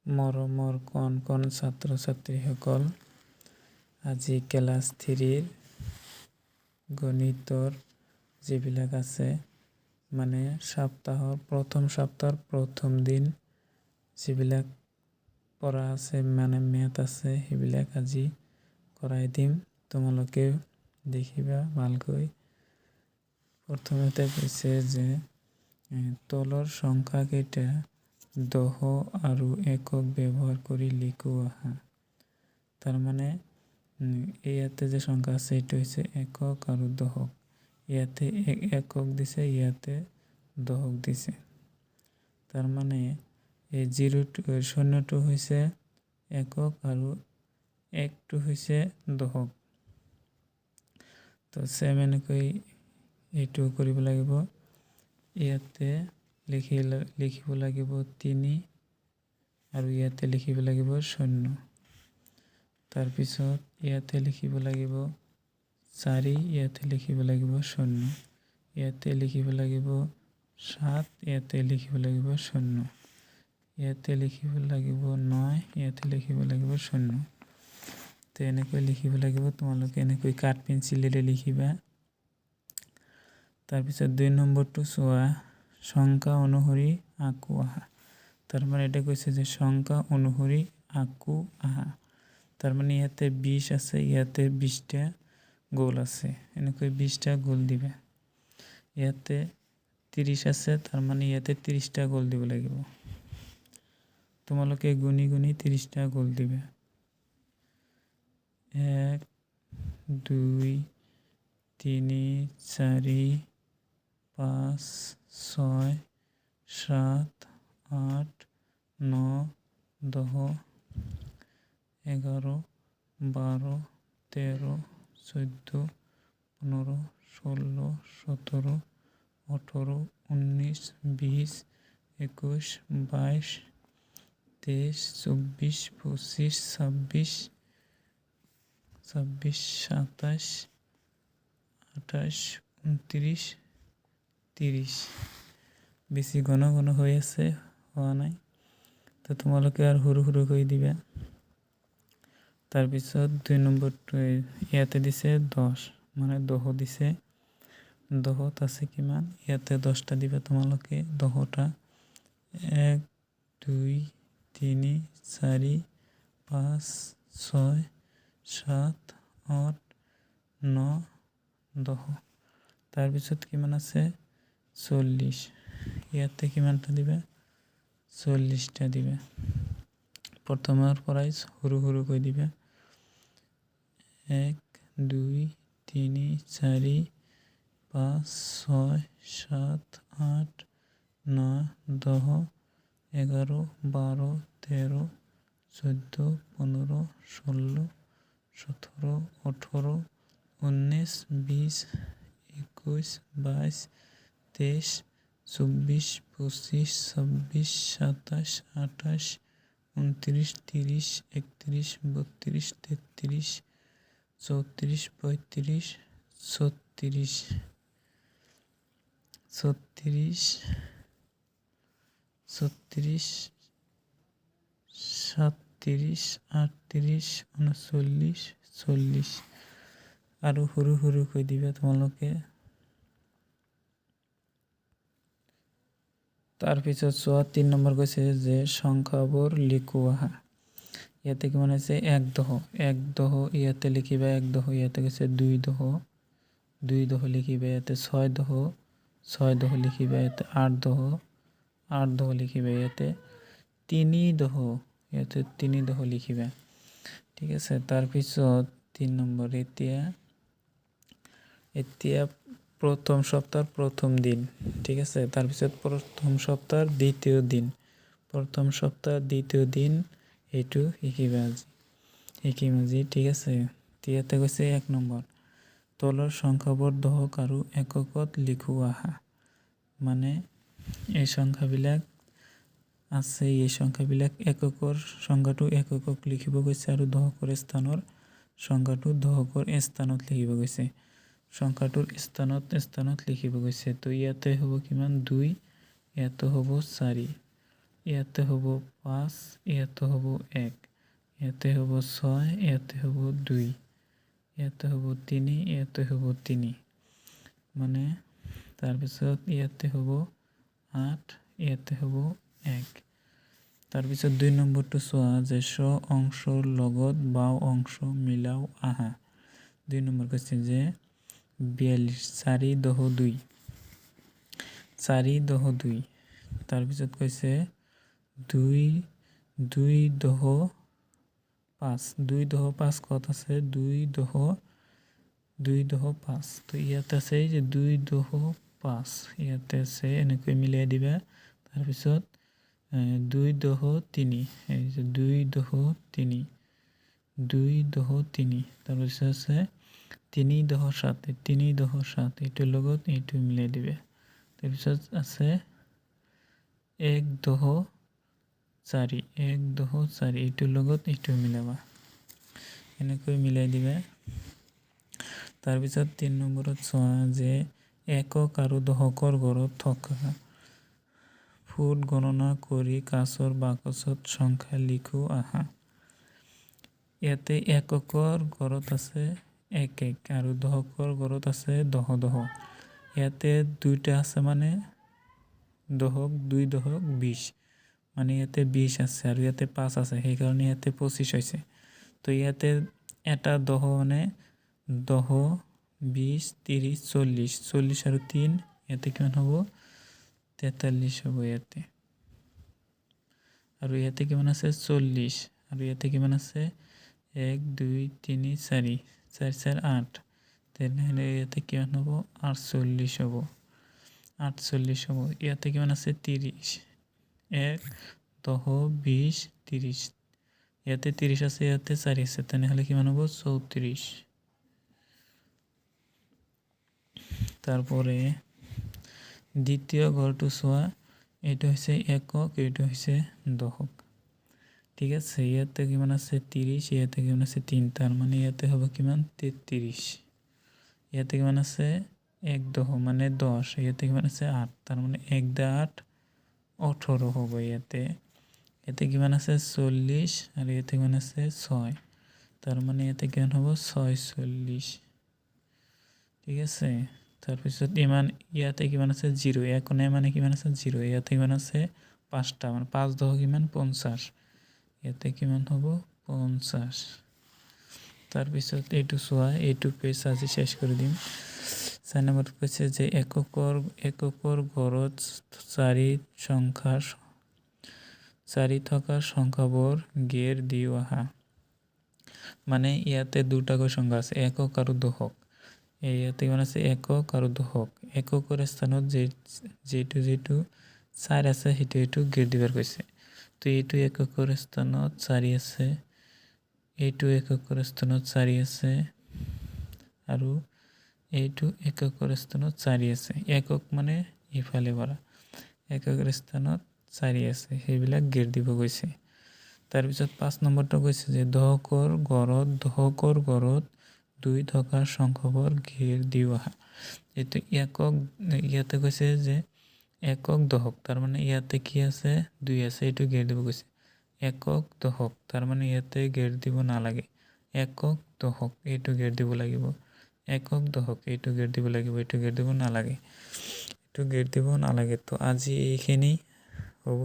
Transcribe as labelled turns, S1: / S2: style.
S1: মৰমৰ কণ কণ ছাত্ৰ ছাত্ৰীসকল, আজি ক্লাছ থ্ৰীৰ গণিতৰ যিবিলাক আছে, মানে সপ্তাহৰ প্ৰথম সপ্তাহৰ প্ৰথম দিন যিবিলাক পঢ়া আছে, মানে মেথ আছে, সেইবিলাক আজি কৰাই দিম। তোমালোকে দেখিবা ভালকৈ। প্ৰথমতে কৈছে যে তলৰ সংখ্যাকেইটা দহ আৰু একক ব্যৱহাৰ কৰি লিখো আহা। তাৰমানে ইয়াতে যে সংখ্যা আছে, এইটো হৈছে একক আৰু দশক। ইয়াতে একক দিছে, ইয়াতে দশক দিছে। তাৰমানে এই জিৰ'টো, শূন্যটো হৈছে একক আৰু একটো হৈছে দশক। তো ছেম এনেকৈ এইটো কৰিব লাগিব। ইয়াতে লিখিব লাগিব তিনি আৰু ইয়াতে লিখিব লাগিব শূন্য। তাৰপিছত ইয়াতে লিখিব লাগিব চাৰি, ইয়াতে লিখিব লাগিব শূন্য। ইয়াতে লিখিব লাগিব সাত, ইয়াতে লিখিব লাগিব শূন্য। ইয়াতে লিখিব লাগিব নয়, ইয়াতে লিখিব লাগিব শূন্য। তো এনেকৈ লিখিব লাগিব। তোমালোকে এনেকৈ কাঠ পেঞ্চিলেৰে লিখিবা। তাৰপিছত 2 নম্বৰটো চোৱা, সংখ্যা অনুসৰি আঁকো আহা। তাৰমানে এটা কৈছে যে সংখ্যা অনুসৰি আঁকো আহা। তাৰমানে ইয়াতে 20 আছে, ইয়াতে 20টা গোল আছে, এনেকৈ 20টা গোল দিবা। ইয়াতে 30 আছে, তাৰমানে ইয়াতে 30টা গোল দিব লাগিব। তোমালোকে গুণি গুণি 30টা গোল দিবা। 1, 2, 3, 4, 5, 6, 7, 8, 9, 10, 11, 12, 13, 14, 15, 16, 17, 18, 19, 20, 21, 22, 23, 24, 25, 26, 26, 27, 28, 29, 30। বেছি ঘন ঘন হৈ আছে, হোৱা নাই। তো তোমালোকে আৰু সৰু সৰু কৰি দিবা। তাৰপিছত 2 নম্বৰটো ইয়াতে দিছে 10, মানে দহ দিছে। দহত আছে কিমান? ইয়াতে 10টা দিবা তোমালোকে, 10টা। 1, 2, 3, 4, 5, 6, 7, 8, 9, 10। তাৰপিছত কিমান আছে? 40। ইয়াতে কিমানটা দিবা? 40টা দিবা। প্ৰথমৰ পৰাই সৰু সৰুকৈ দিবা। 1, 2, 3, 4, 5, 6, 7, 8, 9, 10, 11, 12, 13, 14, 15, 16, 17, 18, 19, 20, 21, 22, 23, 24, 25, 26, 27, 28, 29, 30, 31, 32, 33, 34, 35, 36, 36, 36, 37, 38, 39, 40। আৰু সৰু সৰুকৈ দিবা তোমালোকে। তাৰপিছত চোৱা, 3 নম্বৰ কৈছে যে সংখ্যাবোৰ লিখো আহা। ইয়াতে কিমান আছে? 1 দহ, 1 দহ ইয়াতে লিখিবা, 1 দহ। ইয়াতে কৈছে 2 দহ, 2 দহ লিখিবা। ইয়াতে 6 দহ, 6 দহ লিখিবা। ইয়াতে 8 দহ, 8 দহ লিখিবা। ইয়াতে 3 দহ, ইয়াতে 3 দহ লিখিবা। ঠিক আছে। তাৰপিছত 3 নম্বৰ, এতিয়া প্ৰথম সপ্তাহৰ প্ৰথম দিন। ঠিক আছে। তাৰপিছত প্ৰথম সপ্তাহৰ দ্বিতীয় দিন, প্ৰথম সপ্তাহৰ দ্বিতীয় দিন, এইটো শিকিবা আজি, শিকিম আজি। ঠিক আছে। ইয়াতে কৈছে 1 নম্বৰ, তলৰ সংখ্যাবোৰ দশক আৰু এককত লিখো আহা। মানে এই সংখ্যাবিলাক আছে, এই সংখ্যাবিলাক এককৰ সংখ্যাটো এককক লিখিব কৈছে আৰু দশকৰ স্থানৰ সংখ্যাটো দশকৰ স্থানত লিখিব কৈছে, সংখ্যাটোৰ স্থানত স্থানত লিখিব কৈছে। তো ইয়াতে হ'ব কিমান? 2। ইয়াতো হ'ব 4। ইয়াতে হ'ব পাঁচ, ইয়াতে হ'ব এক, ইয়াতে হ'ব ছয়, ইয়াতে হ'ব দুই, ইয়াতে হ'ব তিনি, ইয়াতে হ'ব তিনি। মানে তাৰপিছত ইয়াতে হ'ব আঠ, ইয়াতে হ'ব এক। তাৰপিছত 2 নম্বৰটো চোৱা যে স্ব অংশৰ লগত বাওঁ অংশ মিলাও আহা। 2 নম্বৰ কৈছে যে 42, 4 দহ 2, 4 দহ 2। তাৰপিছত কৈছে 2, 2 দহ 5, 2 দহ 5 ক'ত আছে? 2 দহ, 2 দহ 5। তো ইয়াত আছে যে 2 দহ 5 ইয়াতে আছে, এনেকৈ মিলাই দিবা। তাৰপিছত 2 দহ 3, এই যে 2 দহ 3, 2 দহ 3। তাৰপিছত আছে 3 দহ 7, 3 দহ 7, এইটোৰ লগত এইটো মিলাই দিবা। তাৰপিছত আছে 1 দহ 4, 1 দহ 4, এইটোৰ লগত এইটো মিলাবা, এনেকৈ মিলাই দিবা। তাৰপিছত 3 নম্বৰত চোৱা যে একক আৰু দশকৰ ঘৰত থকা ফুট গণনা কৰি কাঁচৰ বাকচত সংখ্যা লিখো আহা। ইয়াতে এককৰ ঘৰত আছে এক এক আৰু দশকৰ ঘৰত আছে দহ দহ। ইয়াতে দুইটা আছে, মানে দশক দুই দশক 20, মানে ইয়াতে 20 আছে আৰু ইয়াতে 5 আছে, সেইকাৰণে ইয়াতে 25 হৈছে। তো ইয়াতে এটা দহ মানে দহ, 20, 30, 40, 40 আৰু 3 ইয়াতে কিমান হ'ব? 43 হ'ব ইয়াতে। আৰু ইয়াতে কিমান আছে? 40। আৰু ইয়াতে কিমান আছে? 1, 2, 3, 4, 4 4 8। তেনেহ'লে ইয়াতে কিমান হ'ব? 48 হ'ব, 48 হ'ব। ইয়াতে কিমান আছে? 30, 1 দহ 20 30, ইয়াতে 30 আছে, ইয়াতে 4 আছে, তেনেহ'লে কিমান হ'ব? 34। তারপরে দ্বিতীয় ঘৰটো চোৱা, এইটো হৈছে একক, এইটো হৈছে দশক। ঠিক আছে, ইয়াতে কিমান আছে? 30, ইয়াতে কিমান আছে? 3, তাৰ মানে ইয়াতে হ'ব কিমান? 33। ইয়াতে কিমান আছে? 1 দহ মানে 10, ইয়াতে কিমান আছে? 8, তাৰ মানে 1 দা 8, 18 হ'ব ইয়াতে। ইয়াতে কিমান আছে? 40, আৰু ইয়াতে কিমান আছে? 6, তাৰ মানে ইয়াতে কিমান হ'ব? 46। ঠিক আছে, তাৰপিছত ইমান ইয়াতে কিমান আছে? 0, এক নাই মানে কিমান আছে? 0। ইয়াতে কিমান আছে? 5টা, মানে 5 দহ কিমান? 50। ইয়াতে কিমান হ'ব? 50। তাৰপিছত এইটো চোৱা, এইটো পেজ আজি শেষ কৰি দিম। 4 নম্বৰত কৈছে যে এককৰ ঘৰত 4 সংখ্যা, 4 থকা সংখ্যাবোৰ গেৰ দিও আহা। মানে ইয়াতে দুটাকৈ সংখ্যা আছে, একক আৰু দশক। এই ইয়াতে কিমান আছে? একক আৰু দশক। এককৰ স্থানত যিটো যিটো 4 আছে সেইটো সেইটো গেৰ দিবাৰ কৈছে। তো এইটো এককৰ স্থানত 4 আছে, এইটো এককৰ স্থানত 4 আছে, আৰু এইটো এককৰ স্থানত 4 আছে। একক মানে ইফালে পৰা এককৰ স্থানত 4 আছে, সেইবিলাক গেৰ দিব কৈছে। তাৰপিছত 5 নম্বৰটো কৈছে যে দশকৰ ঘৰত 2 থকা সংখ্যাবোৰ ঘেৰ দিও আহা। এইটো একক, ইয়াতে কৈছে যে একক দশক, তাৰ মানে ইয়াতে কি আছে? 2 আছে, এইটো ঘেৰ দিব কৈছে। একক দশক, তাৰ মানে ইয়াতে ঘেৰ দিব নালাগে। একক দশক এইটো ঘেৰ দিব লাগিব, একক দশক এইটো ঘেৰ দিব লাগিব, এইটো ঘেৰ দিব নালাগে, এইটো ঘেৰ দিব নালাগে। তো আজি এইখিনি হ'ব।